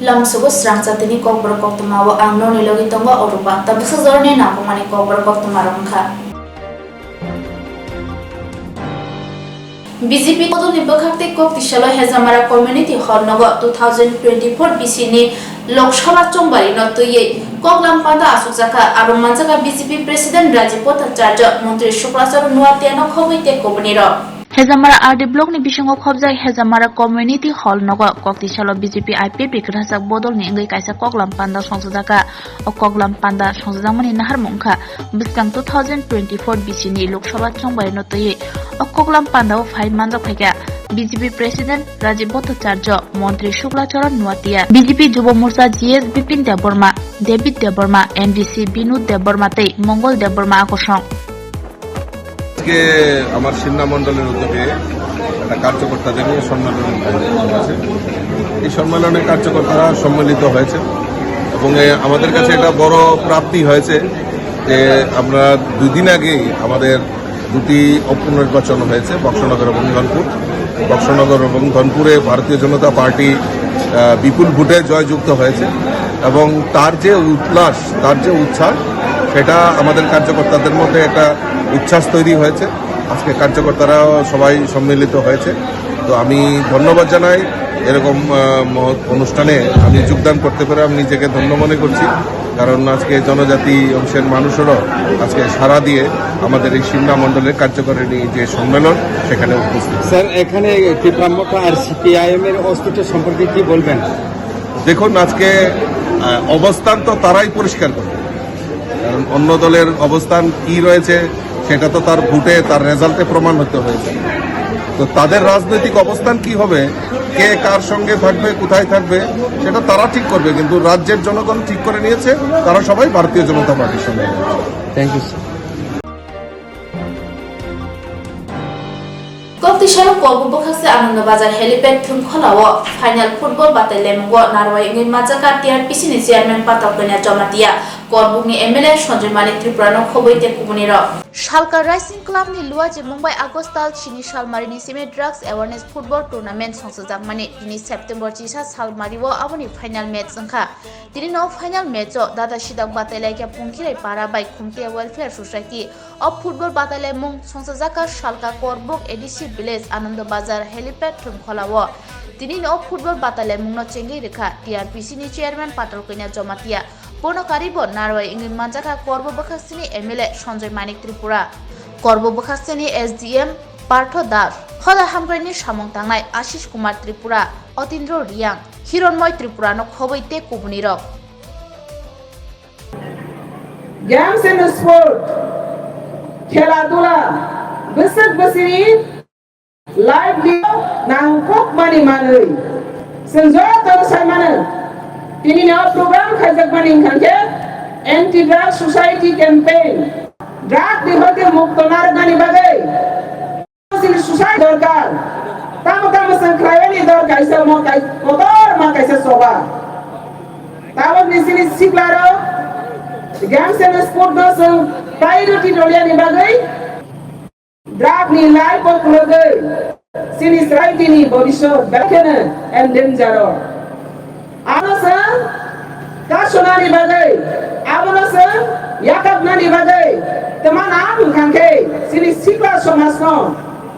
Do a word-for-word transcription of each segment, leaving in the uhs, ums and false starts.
Lamsogo srangchatini kokborok koktwmao ang noni logi tongo Oruba. Tabuksa jorani nangkukmani kokborok koktwmarok wngkha. B J P bodolni bwkhaktwi kok tisalo Hejamara Community Hall nogo two thousand twenty-four B C ni Lok Sabha chongbarino twiwi koklam panda asukjakha, abo manjakha B J P President Rajiv Bhattacharya, Montri Shuklachara Nuatiano khobwi tei kubunirok. Hejamara R D block ni bisingo khobjak Hejamara Community Hall nogo kok tisalo B J P I P F ni kwthajak bodolni wngwi kaisa koklam panda songchajakha. O koklam panda songchajakmani naharmung wngkha bwskang two thousand twenty-four B C ni Lok Sabha chongbarino twiwi. O koklam pandao phai manjak phaikha B J P President Rajiv Bhattacharya, Montri Shuklacharan Nuatia, B J P Jubo Morcha G S Bipin Debbarma, David Debbarma, M D C Binod Debbarma tei Mongol Debbarma akosong. আজকে আমার সিমনা মণ্ডলের উদ্যোগে একটা কার্যকর্তাদের নিয়ে সম্মেলন হয়েছে। এই সম্মেলনে কার্যকর্তারা সম্মিলিত হয়েছে এবং এ, আমাদের কাছে একটা বড় প্রাপ্তি হয়েছে যে আমরা দুই দিন আগেই আমাদের দুটি উপনির্বাচন হয়েছে, বক্সনগর এবং ধনপুর। বক্সনগর এবং ধনপুরে ভারতীয় জনতা পার্টি, আহ, বিপুল ভোটে জয়যুক্ত হয়েছে এবং তার যে উল্লাস, তার যে উচ্ছ্বাস, সেটা আমাদের কার্যকর্তাদের মধ্যে একটা উচ্ছ্বাস তৈরি হয়েছে। আজকে কার্যকর্তারাও সবাই সম্মিলিত হয়েছে। তো আমি ধন্যবাদ জানাই এরকম, আহ, মহৎ অনুষ্ঠানে আমি যোগদান করতে পেরে আমি নিজেকে ধন্য মনে করছি, কারণ আজকে জনজাতি অংশের মানুষেরও আজকে সাড়া দিয়ে আমাদের এই সিমনা মণ্ডলের কার্যকারিণী যে সম্মেলন, সেখানে উপস্থিত। স্যার, এখানে ত্রিপুরা মোর্চা আর সিপিআইএম এর অস্তিত্ব সম্পর্কে কি বলবেন? দেখুন, আজকে, আহ, অবস্থান তো তারাই পরিষ্কার করবে, কারণ অন্য দলের অবস্থান কি রয়েছে সেটা তো তার ভোটে, তার রেজাল্টে প্রমাণ হতে হয়েছে। তো তাদের রাজনৈতিক অবস্থান কি হবে, কে কার সঙ্গে থাকবে, কোথায় থাকবে, সেটা তারা ঠিক করবে, কিন্তু রাজ্যের জনগণ ঠিক করে নিয়েছে, তারা সবাই ভারতীয় জনতা পার্টির সঙ্গে রয়েছে। Thank you, sir. Koktisalo Korbuk bwkhakse Anando Bazar helipad thumkholao final football batai laimungo narwai wngwi manjakha T R P C ni chairman Patal Kanya Jamatia, Korbukni M L A Sanjoy Manik Tripurano khobwi tei kubunirok. Salka Rising Club ni Luaji Mumbai August tal chini salmarini simi drugs awareness football tournament songchajakmani tini September chisa salmario aboni final match wngkha. Tinino final match o Dada Sidak Batailaikha Pungkhirai Para bai Khumtia Welfare Society. O football batailaimung songchajakha Salka Korbuk A D C Village Anando Bazar helipad thumkholao. Tinini o football batailaimungno chengwi rwkha T R P C ni chairman Patal Kanya Jamatia. Bono karibo narwai wngwi manjakha Korbuk bwkhaksini M L A Sanjoy Manik Tripura, Korbuk bwkhaksini S D M Partho Das, Hoda Hamkraini samung tangnai Ashish Kumar Tripura, Otindro Riang, Hironmoi Tripurano khobwi tei kubunirok. Games and sport, khela dula, bwswk bwswini life ni nangkukmani manwi. Chwng jotono sai mano, tinini o program khaijakmani wngkha khe anti drug society campaign, drug ni hoite mukto narwknani bagwi. Chini society dorkar. Tamo tamo chwng khlaimani dor kaisa omo kai-, kotor ma kaisa choba. Tabokni chini siklarok games and sport no chwng priority rolyani bagwi drug ni life o kwlwgwi chini society ni bobiswt belai kheno endanger o. Abono chwng kasonani bagwi, abono chwng yakapnani bagwi twmana wngkha khe chini sikla somajno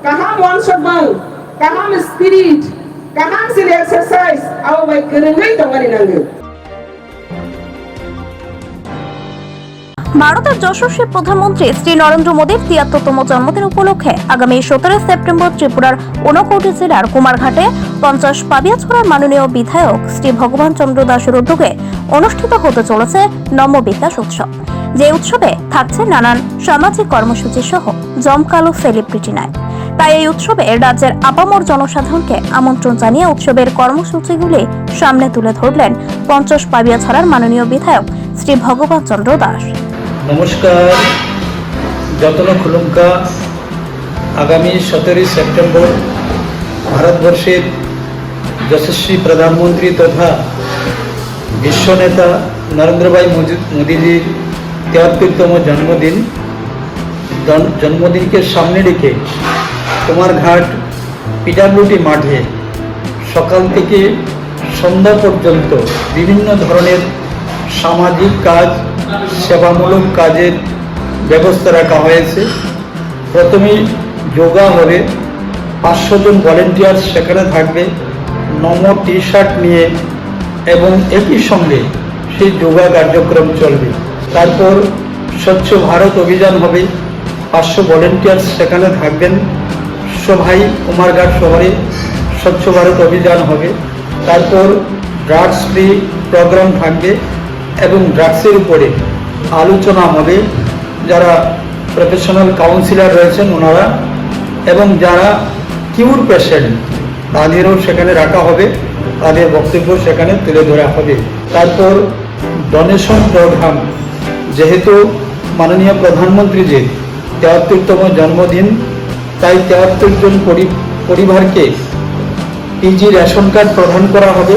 kaham uansukmung, kaham spirit, kaham chini exercise abo bai kwrwngwi tongmani nango. ভারতের যশস্বী প্রধানমন্ত্রী শ্রী নরেন্দ্র মোদীর তিয়াত্তরতম জন্মদিন উপলক্ষে আগামী সতেরোই সেপ্টেম্বর ত্রিপুরার ঊনকোটি জেলার কুমারঘাটে পঞ্চাশ পাবিয়াছড়ার মাননীয় বিধায়ক শ্রী ভগবান চন্দ্র দাসের উদ্যোগে অনুষ্ঠিত হতে চলেছে নব বিকাশ উৎসব। যে উৎসবে থাকছে নানান সামাজিক কর্মসূচি সহ জমকালো সেলিব্রিটি নাইট। তাই এই উৎসবে রাজ্যের আপামর জনসাধারণকে আমন্ত্রণ জানিয়ে উৎসবের কর্মসূচিগুলি সামনে তুলে ধরলেন পঞ্চাশ পাবিয়াছড়ার মাননীয় বিধায়ক শ্রী ভগবান চন্দ্র দাস। নমস্কার, যতন খুলুমকা। আগামী সতেরোই সেপ্টেম্বর ভারতবর্ষের যশস্বী প্রধানমন্ত্রী তথা বিশ্বনেতা নরেন্দ্র ভাই মোদি-, মোদীজির তিয়াত্তরতম জন্মদিন। জন-, জন্মদিনকে সামনে রেখে কুমারঘাট পিডাব্লিউডি মাঠে সকাল থেকে সন্ধ্যা পর্যন্ত বিভিন্ন ধরনের সামাজিক কাজ, সেবামূলক কাজের ব্যবস্থা রাখা হয়েছে। প্রথমেই যোগা হবে, পাঁচশো জন ভলেন্টিয়ার সেখানে থাকবে, নমো টি শার্ট নিয়ে, এবং একই সঙ্গে সেই যোগা কার্যক্রম চলবে। তারপর স্বচ্ছ ভারত অভিযান হবে, পাঁচশো ভলেন্টিয়ার সেখানে থাকবেন। সভাই কুমারঘাট শহরে স্বচ্ছ ভারত অভিযান হবে। তারপর ড্রাগস ফ্রি প্রোগ্রাম থাকবে এবং ড্রাগসের উপরে আলোচনা হবে। যারা প্রফেশনাল কাউন্সিলর রয়েছেন ওনারা এবং যারা কিউর পেশেন্ট, তাদেরও সেখানে রাখা হবে, তাদের বক্তব্য সেখানে তুলে ধরা হবে। তারপর ডোনেশন প্রোগ্রাম, যেহেতু মাননীয় প্রধানমন্ত্রীজির তেয়াত্তরতম জন্মদিন, তাই তেয়াত্তর জন পরি-, পরিবারকে পিজি রেশন কার্ড প্রদান করা হবে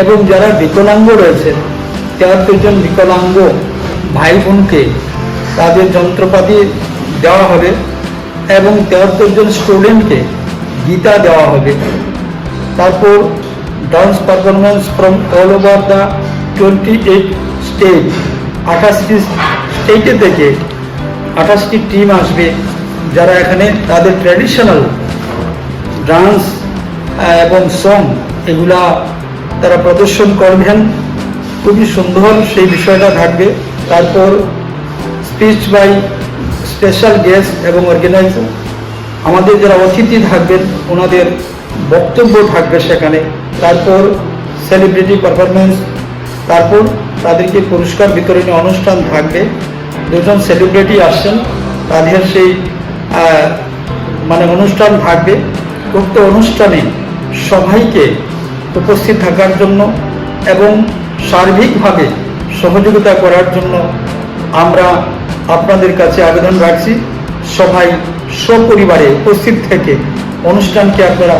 এবং যারা বিকলাঙ্গ রয়েছে, তেয়াত্তর জন বিকলাঙ্গ ভাই বোনকে তাদের যন্ত্রপাতি দেওয়া হবে এবং তেয়াত্তর জন স্টুডেন্টকে গীতা দেওয়া হবে। তারপর dance performance from all over the twenty eight state, আঠাশটি স্টেটে থেকে আঠাশটি টিম আসবে, যারা এখানে তাদের ট্র্যাডিশনাল ডান্স এবং সং এগুলা তারা প্রদর্শন করবেন। খুবই সুন্দর সেই বিষয়টা থাকবে। তারপর স্পিচ বাই স্পেশাল গেস্ট এবং অর্গানাইজার, আমাদের যারা অতিথি থাকবেন ওনাদের বক্তব্য থাকবে সেখানে। তারপর সেলিব্রিটি পারফরমেন্স, তারপর তাদেরকে পুরস্কার বিতরণী অনুষ্ঠান থাকবে। দুজন সেলিব্রিটি আসছেন, তাদের সেই আহ, মানে অনুষ্ঠান থাকবে। উক্ত অনুষ্ঠানে সবাইকে উপস্থিত থাকার জন্য এবং সার্বিকভাবে সহযোগিতা করার জন্য আমরা আপনাদের কাছে আবেদন রাখছি। সবাই সপরিবারে উপস্থিত থেকে অনুষ্ঠানকে আপনারা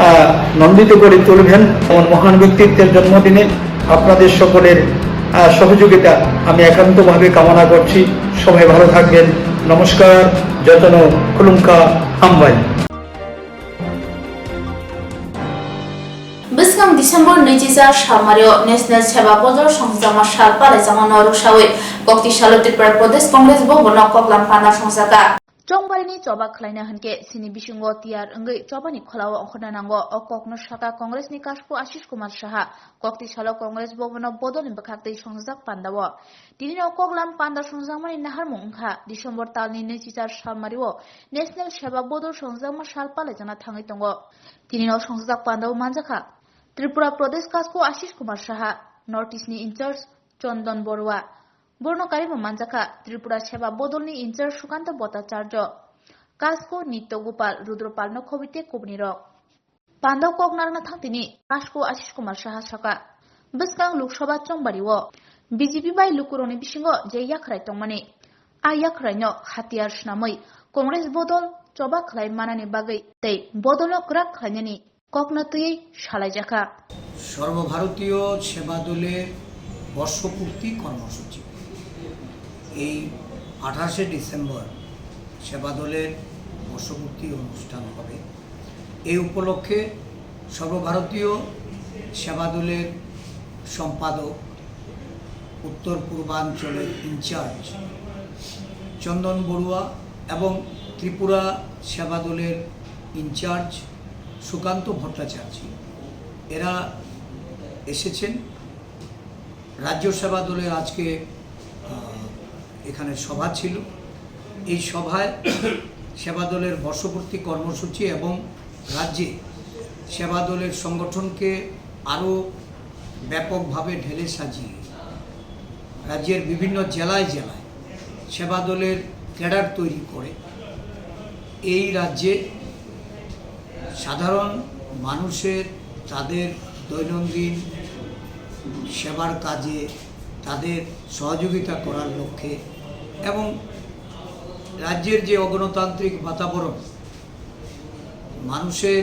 আহ, নন্দিত করে তুলবেন। এমন মহান ব্যক্তিত্বের জন্মদিনে আপনাদের সকলের আহ, সহযোগিতা আমি একান্তভাবে কামনা করছি। সবাই ভালো থাকবেন। নমস্কার, যতন, খুলুমখা, হামবাই। Bwskang December nwichi cha salmario National Seba Bodol songjakma sal palaijakmano rwksawi kokti salo Tripura Pradesh Congress Bhavan o koklam panda songjakha. Chongbarini choba khlaina hinkhe sini bisingo tiyar wngwi chobani kholao ongkhorna nango. O kokno sakha Congressni Kasku Ashish Kumar Saha. Kokti salo Congress Bhavan o bodolni bwkhaktwi songjak pandao. Tini o koklam panda songjakmani naharmung wngkha December talni nwichi char salmario National Seba Bodol songjakma sal palaijakna thangwi tongo. Tini o songjak pandao manjakha Tripura Pradesh Kasku Ashish Kumar Saha, North East ni in charge Chondon Borua. Borno karibo manjakha Tripura Seba Bodolni in charge Sukanta Bhattacharya, Kasku Nitya Gopal Rudra Palno khobite kubunirok. Pandao kok narwkna thang tini Kasku Ashish Kumar Saha sakha, bwskang Lok Sabha chongbario B J P bai lukurokni bisingo je yakhrai tongmani, a yakhraino hatiyar swnamwi Congress bodol choba khlai manani bagwi tei bodolno kwrak khlainani kokno twiwi salaijakha. সর্বভারতীয় সেবা দলের বর্ষপূর্তি কর্মসূচি। এই আঠাশে ডিসেম্বর সেবা দলের বর্ষপূর্তি অনুষ্ঠান হবে। এই উপলক্ষে সর্বভারতীয় সেবা দলের সম্পাদক, উত্তর পূর্বাঞ্চলের ইনচার্জ চন্দন বড়ুয়া এবং ত্রিপুরা সেবা দলের ইনচার্জ সুকান্ত ভট্টাচার্য এরা এসেছেন। রাজ্য সেবা দলের আজকে, আহ, এখানে সভা ছিল। এই সভায় সেবা দলের বর্ষপূর্তি কর্মসূচি এবং রাজ্যে সেবা দলের সংগঠনকে আরও ব্যাপকভাবে ঢেলে সাজিয়ে রাজ্যের বিভিন্ন জেলায় জেলায় সেবা দলের ক্যাডার তৈরি করে এই রাজ্যে সাধারণ মানুষের তাদের দৈনন্দিন সেবার কাজে তাদের সহযোগিতা করার লক্ষ্যে এবং রাজ্যের যে অগণতান্ত্রিক বাতাবরণ, মানুষের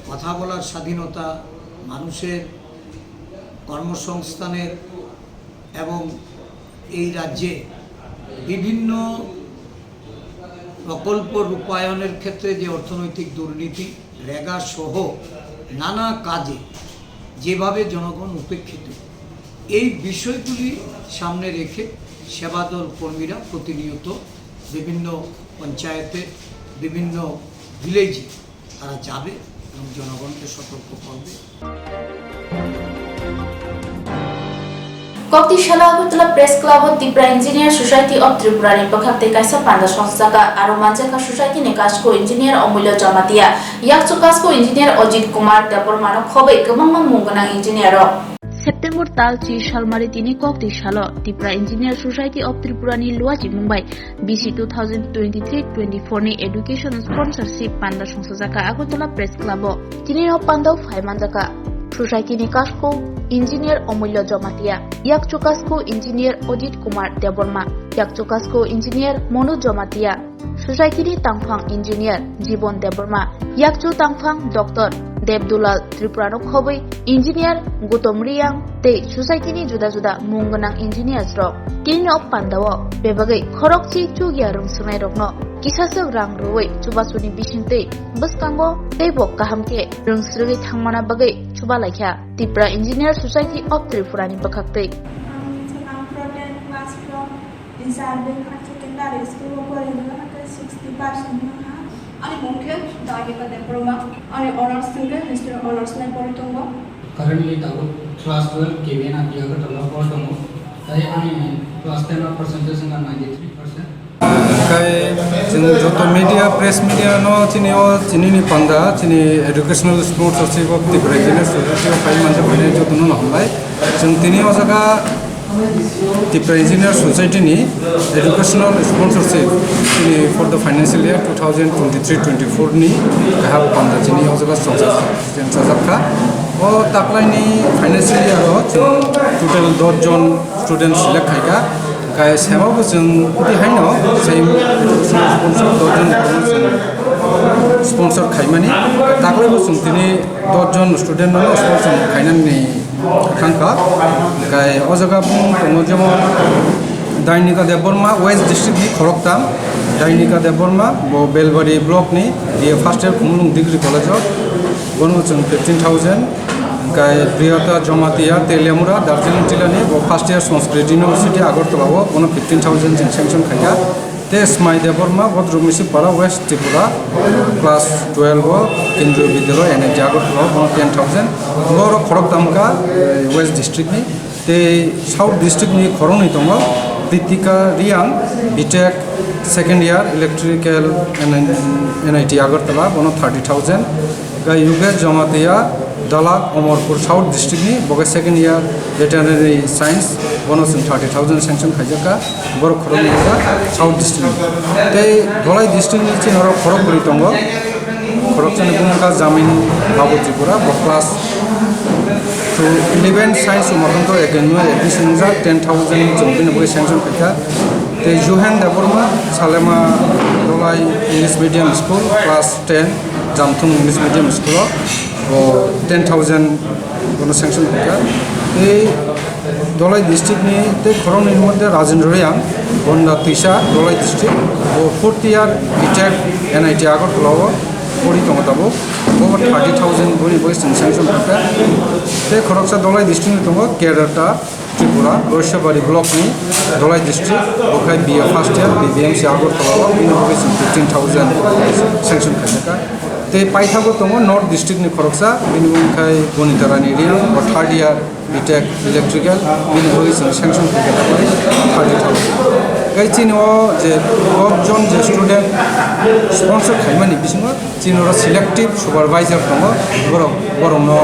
কথা বলার স্বাধীনতা, মানুষের কর্মসংস্থানের এবং এই রাজ্যে বিভিন্ন প্রকল্প রূপায়ণের ক্ষেত্রে যে অর্থনৈতিক দুর্নীতি, রেগা সহ নানা কাজে যেভাবে জনগণ উপেক্ষিত, এই বিষয়গুলি সামনে রেখে সেবাদল কর্মীরা প্রতিনিয়ত বিভিন্ন পঞ্চায়েতে, বিভিন্ন ভিলেজে তারা যাবে এবং জনগণকে সতর্ক করবে। Kokti salo Agartala Press Club o Tipra Engineer Society of Tripura ni bwkhak tei kaisa panda songchajak, aro manjakha society ni kasko engineer Omulyo Jamatia, yakchu kasko engineer Ajit Kumar Debbarma no khobwi kwbangma mung gwnang engineer rok. September tal chi salmari tini kokti salo Tipra Engineer Society of Tripura ni luachi mungbai B C two thousand twenty-three twenty-four ni education sponsorship panda songchajak Agartala Press Club o. Tini o panda o phai manjak society ni kasko engineer Omulyo Jamatia, yakchu kasko engineer Ajit Kumar Debbarma, yakchu kasko engineer Monu Jamatia, society ni tangphang engineer Jibon Debbarma, yakchu tangphang Doctor Debdulal Tripura no khobwi engineer Gautam Reang tei society ni juda juda mung gwnang engineers rok. Tini o panda o bebagwi khorokchi chukya rwng swngnai rokno kisaswk rang rwui chubachuni bisingtwi bwskango teibo kaham khe rwng srwgwi thangmana bagwi chubalaikha Tipra Engineer Society of Tripura ni bwkhaktwi. Ang Chwlang Pro ten class from Insarbi Higher Secondary School o pori hwnwi hwnkhe sixty percent wngkha. Ani mung khe Dagika Debbarma, ani honours hwnkhe History Honours nai pori tongo. Currently tabuk class twelve K B N R P Agartala o pori tongo. Tai ani class ten o percentage wngkha ninety three percent. Kai chwng joto media, press media no chini o chini ni panda, chini educational sponsorship of Tipra Engineer Society o phai manja phai joto no hambai. Chwng tini o jaga Tipra Engineer Society ni educational sponsorship chini for the financial year two thousand twenty-three twenty-four ni kaha panda chini o jaga songsa chajak kha. O taklai ni financial year o chwng total dos jon student select khai kha. Kai sema bo chwng udi haino same sponsor dos jon borokno chwng sponsor khaimani. Taklai bo chwng tini dos jon student no sponsor khainani thang kha. Kai o jaga bung tongo jemon Dainika Debbarma West District ni khoroktham, Dainika Debbarma bo Belbari block ni B A first year Khumulwng Degree College o, bono chwng fifteen thousand, Kai Priyata Jamatia Teliamura Darjeeling jila ni bo first year Sanskrit University Agartala o bono fifteen thousand chwng sanction khaikha. Tei Smai Debbarma Bodrumisi Para West Tripura class twelve o Kendriya Vidyalaya N I T Agartala o bono ten thousand. Borok khoroktham kha, eh, West District ni. Tei South District ni khoroknwi tongo Pritika Reang, B Tech second year Electrical N I T Agartala, bono thirty thousand. Tei Yogesh Jamatia, Dalak, Omorpur South District ni, bo khe second year Veterinary Science, bono chwng thirty thousand sanction khaijak kha, borok khoroknwi wngkha South District ni. Tei Dholai District ni chini oro khorokbrwi tongo, khoroksani bumung kha Jamin Babu Tripura, bo class two eleven Science Umakanto Academy o admission wngjak, ten thousand chwng bini bagwi sanction khaikha. Tei Juhen Debbarma, Salema Dholai English Medium School, class ten, Jamthung English Medium School o, bo ten thousand bono sanction khaikha. Tei Dholai district ni tei khoroknwi ni moddhe Rajendra Reang, Gonda Twisa, Dholai district, bo fourth year B Tech N I T Agartala o pori tongo tabuk. Bo thirty thousand boni bagwi chwng sanction khaikha. Tei khoroksa Dholai district ni tongo Kerata Tripura, Roisabari block ni Dholai district, bo khai B A first year, B B M C Agartala o, bini bagwi chwng fifteen thousand sanction khaikha. Tei paithago tongo North District ni khoroksa, bini bumung khai Bonita Rani Reang, bo third year B Tech Electrical, bini bagwi chwng sanction khaikha thirty thousand. Tei chini o je dos jon je student sponsor khaimani bisingo chini oro selective supervisor tongo, borok, borokno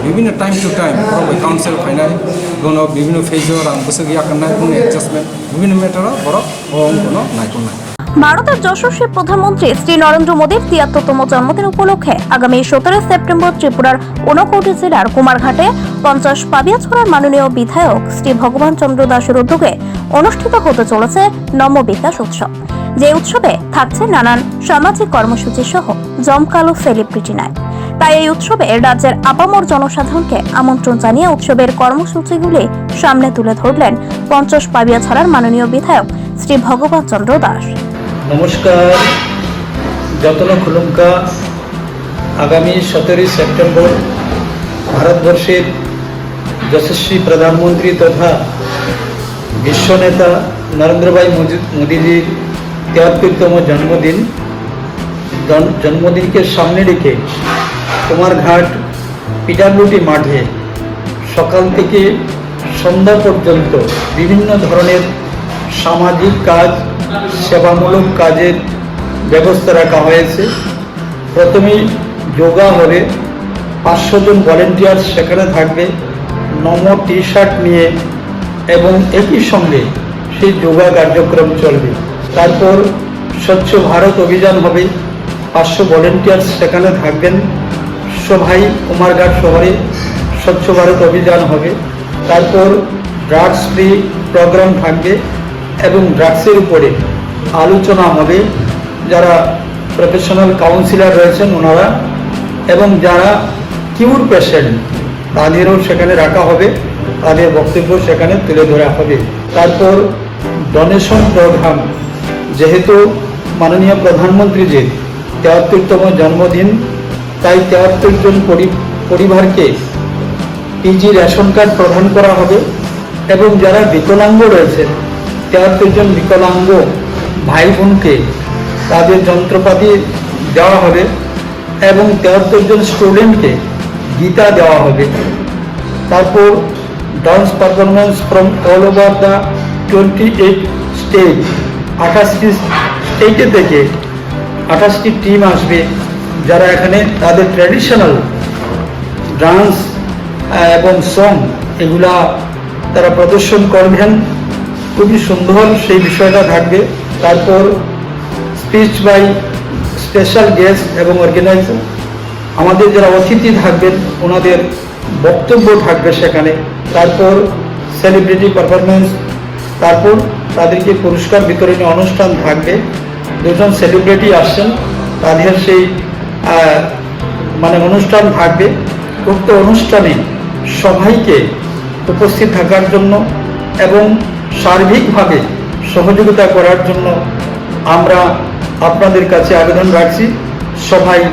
bibhinno time to time borok bai counsel khainai, bono bibhinno phase o rang bwswk yakarnai, boni adjustment, bibhinno matter o borok o wngkano naikolnai. ভারতের যশস্বী প্রধানমন্ত্রী শ্রী নরেন্দ্র মোদীর তিয়াত্তরতম জন্মদিন উপলক্ষে আগামী সতেরোই সেপ্টেম্বর ত্রিপুরার ঊনকোটি জেলার কুমারঘাটে পঞ্চাশ পাবিয়াছড়ার মাননীয় বিধায়ক শ্রী ভগবান চন্দ্র দাসের উদ্যোগে অনুষ্ঠিত হতে চলেছে নব বিকাশ উৎসব। যে উৎসবে থাকছে নানান সামাজিক কর্মসূচি সহ জমকালো সেলিব্রিটি নাইট। তাই এই উৎসবে রাজ্যের আপামর জনসাধারণকে আমন্ত্রণ জানিয়ে উৎসবের কর্মসূচিগুলি সামনে তুলে ধরলেন পঞ্চাশ পাবিয়াছড়ার মাননীয় বিধায়ক শ্রী ভগবান চন্দ্র দাস। নমস্কার, যতন খুলুমকা। আগামী সতেরোই সেপ্টেম্বর ভারতবর্ষের যশস্বী প্রধানমন্ত্রী তথা বিশ্বনেতা নরেন্দ্র ভাই মোদি- মোদিজির তিয়াত্তরতম জন্মদিন, জন- জন্মদিনকে সামনে রেখে কুমারঘাট পিডাব্লিউডি মাঠে সকাল থেকে সন্ধ্যা পর্যন্ত বিভিন্ন ধরনের সামাজিক কাজ, সেবামূলক কাজের ব্যবস্থা রাখা হয়েছে। প্রথমেই যোগা হবে, পাঁচশো জন ভলেন্টিয়ার সেখানে থাকবে, নমো টি শার্ট নিয়ে, এবং একই সঙ্গে সেই যোগা কার্যক্রম চলবে। তারপর স্বচ্ছ ভারত অভিযান হবে, পাঁচশো ভলেন্টিয়ার সেখানে থাকবেন। সবাই কুমারঘাট শহরে স্বচ্ছ ভারত অভিযান হবে। তারপর ড্রাগস ফ্রি প্রোগ্রাম থাকবে এবং ড্রাগসের উপরে আলোচনা হবে। যারা প্রফেশনাল কাউন্সিলর রয়েছেন ওনারা এবং যারা কিউর পেশেন্ট, তাদেরও সেখানে রাখা হবে, তাদের বক্তব্য সেখানে তুলে ধরা হবে। তারপর ডোনেশন প্রোগ্রাম, যেহেতু মাননীয় প্রধানমন্ত্রীজির তিয়াত্তরতম জন্মদিন, তাই তিয়াত্তর জন পরি- পরিবারকে পিজি রেশন কার্ড প্রদান করা হবে এবং যারা বিকলাঙ্গ রয়েছে, তিয়াত্তর জন বিকলাঙ্গ ভাই বোনকে তাদের যন্ত্রপাতি দেওয়া হবে এবং তিয়াত্তর জন স্টুডেন্টকে গীতা দেওয়া হবে। তারপর dance performance from all over the twenty eight state, আঠাশটি স্টেটে থেকে আঠাশটি টিম আসবে, যারা এখানে তাদের ট্র্যাডিশনাল ডান্স এবং সং এগুলা তারা প্রদর্শন করবেন। খুবই সুন্দর সেই বিষয়টা থাকবে। তারপর স্পিচ বাই স্পেশাল গেস্ট এবং অর্গানাইজার, আমাদের যারা অতিথি থাকবেন ওনাদের বক্তব্য থাকবে সেখানে। তারপর সেলিব্রিটি পারফরমেন্স, তারপর তাদেরকে পুরস্কার বিতরণী অনুষ্ঠান থাকবে। দুজন সেলিব্রিটি আসছেন, তাদের সেই আহ, মানে অনুষ্ঠান থাকবে। উক্ত অনুষ্ঠানে সবাইকে উপস্থিত থাকার জন্য এবং সার্বিকভাবে সহযোগিতা করার জন্য আমরা আপনাদের কাছে আবেদন রাখছি, সবাই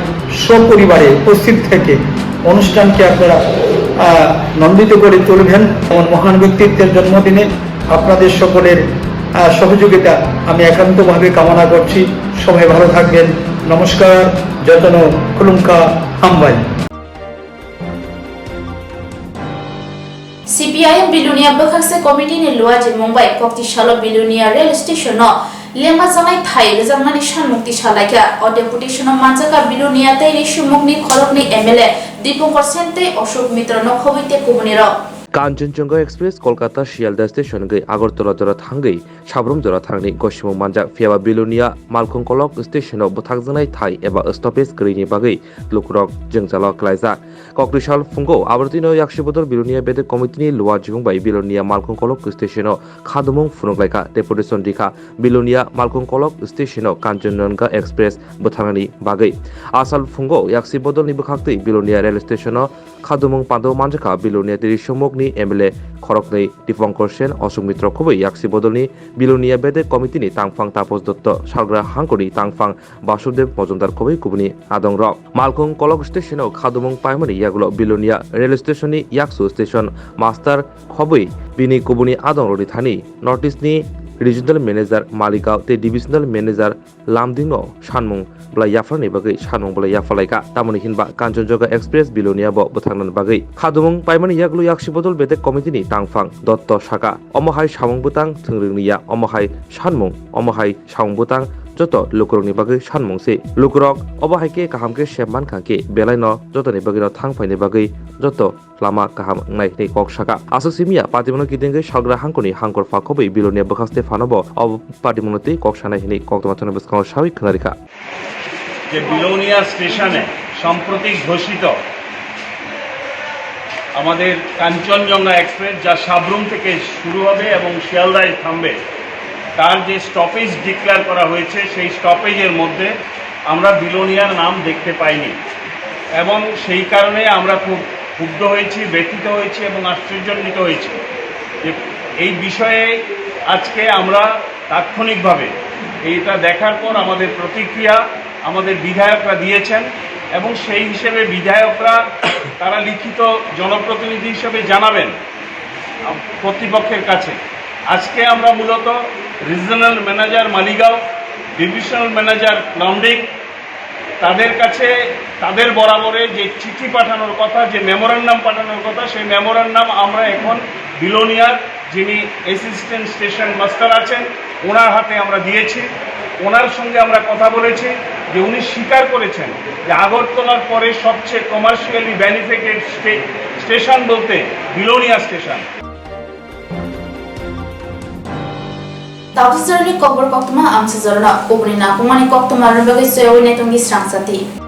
সপরিবারে উপস্থিত থেকে অনুষ্ঠানকে আপনারা আহ, নন্দিত করে তুলবেন। এমন মহান ব্যক্তিত্বের জন্মদিনে আপনাদের সকলের আহ, সহযোগিতা আমি একান্তভাবে কামনা করছি। সবাই ভালো থাকবেন। নমস্কার। Jotono khulumkha, hambai. C P I M Bilonia bwkhakse committee ni luajimung bai koktisalo Bilonia rail station no lengma janai thai rwjakmani sanmung tisa laikha. O deputation o manjakha Bilonia tei Rishimukni khoroknwi M L A Dipankar Sen tei Ashok Mitra no khobwi tei kubuni rok. Kanchenjunga Express Kolkata Sialda station wngwi Agartala jora thangwi Sabrum jora thangni gosimung manjak, phiyaba Bilonia Malkhung Kolok station o bwthakjaknai thai eba stoppage kwrwini bagwi lukurok jwngjalo kwlaijak. Kokri sal phungo abortino yaksi bodol Bilonia bedek committee ni luajimung bai Bilonia Malkhung Kolok station o khadumung phunuk laikha, deputation rikha Bilonia Malkhung Kolok station o Kanchenjunga Express bwtharnani bagwi. Asal phungo yaksi bodolni bwkhaktwi Bilonia rail station o khadumung pando manjakha Bilonia tei Rishimukni M L A khoroknwi Dipankar Sen, Ashok Mitra khobwi yaksi bodolni Bilonia bedek committee ni tangphang Tapos Dotto, Salgra Hangkoni tangphang Basudev Mojumdar khobwi kubuni adongrok. Malkhung Kolok station o khadumung paimani yagulo Bilonia rail station ni yaksu station master khobwi bini kubuni adongrokni thani North East ni regional manager Maligaon tei divisional manager Lumding no sanmung bwlai yapharni bagwi sanmung bwlai yaphar laikha. Tamoni hinba Kanchenjunga Express Bilonia bo bwtharnani bagwi khadumung paimani yagulo yaksi bodol bedek committee ni tangphang Dotto saka, omo hai samung bwtang thwngwrwngni ya, omo hai sanmung, omo hai samung bwtang joto lukurokni bagwi sanmung se. Lukurok obo hai khe kaham khe sem mankha khe belai no jotoni bagwi no thang phaini bagwi joto lama kaham wngnai hwnwi kok saka. Aswk simi ya, patimungno kidengwi Salgra Hangkoni Hangkor pha khobwi Bilonia bwkhaste phano bo o patimungno twi kok sanai hwnwi koktwma thani bwskango sawi khwnarikha. যে বিলোনিয়া স্টেশনে সাম্প্রতিক ঘোষিত আমাদের কাঞ্চনজঙ্ঘা এক্সপ্রেস, যা সাবরুম থেকে শুরু হবে এবং শিয়ালদায় থামবে, তার যে স্টপেজ ডিক্লেয়ার করা হয়েছে, সেই স্টপেজের মধ্যে আমরা বিলোনিয়ার নাম দেখতে পাইনি এবং সেই কারণে আমরা খুব ক্ষুব্ধ হয়েছি, ব্যথিত হয়েছি এবং আশ্চর্যান্বিত হয়েছি যে এই বিষয়ে আজকে আমরা তাৎক্ষণিকভাবে এইটা দেখার পর আমাদের প্রতিক্রিয়া আমাদের বিধায়করা দিয়েছেন এবং সেই হিসেবে বিধায়করা তারা লিখিত জনপ্রতিনিধি হিসেবে জানাবেন, আহ, কর্তৃপক্ষের কাছে। আজকে আমরা মূলত regional manager Maligaon, divisional manager Lumding, তাদের কাছে, তাদের বরাবরে যে চিঠি পাঠানোর কথা, যে মেমোরান্ডাম পাঠানোর কথা, সেই মেমোরান্ডাম আমরা এখন বিলোনিয়ার যিনি অ্যাসিস্ট্যান্ট স্টেশন মাস্টার আছেন, ওনার হাতে আমরা দিয়েছি। ওনার সঙ্গে আমরা কথা বলেছি যে উনি স্বীকার করেছেন যে আগরতলার পরে সবচেয়ে কমার্শিয়ালি বেনিফিটেড স্টেশন বলতে Belonia station. Taotisarni kokborok koktwma amchaijak rwno kubuni nangkukmani koktwma rwna bagwi soyaui naitongdi srang chati.